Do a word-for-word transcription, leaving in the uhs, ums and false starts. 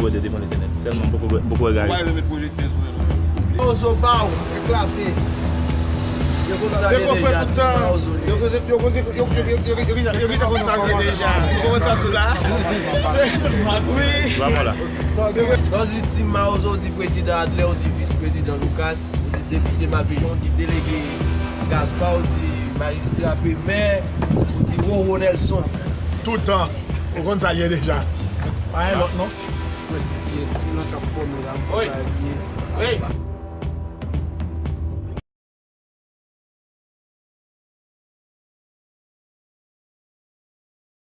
Pwojè devan Letènèl. Sèlman, m poko, m poko wè gari. Ou pa vle met pwojektè sou mwen non. Mawozo pa w eklate. Yo konn sa Depi w fè deja, tout sa, Mawozo li. Yo konn, yo konn, yo, yo gentan konn sa vle deja. Ou konprann sa m di w la? Wi. Lè w di Team Mawozo, ou di prezidan Adler, ou di vis prezidan Lucas, ou di depite Mabijon, ou di delege Gaspard, ou di majistra Pemè, ou di Roro Nelson. Toutan. Ou konn sa l ye deja. Pa gen lòt non. Mwen se byen Team lan k ap fòme la, m se pa byen.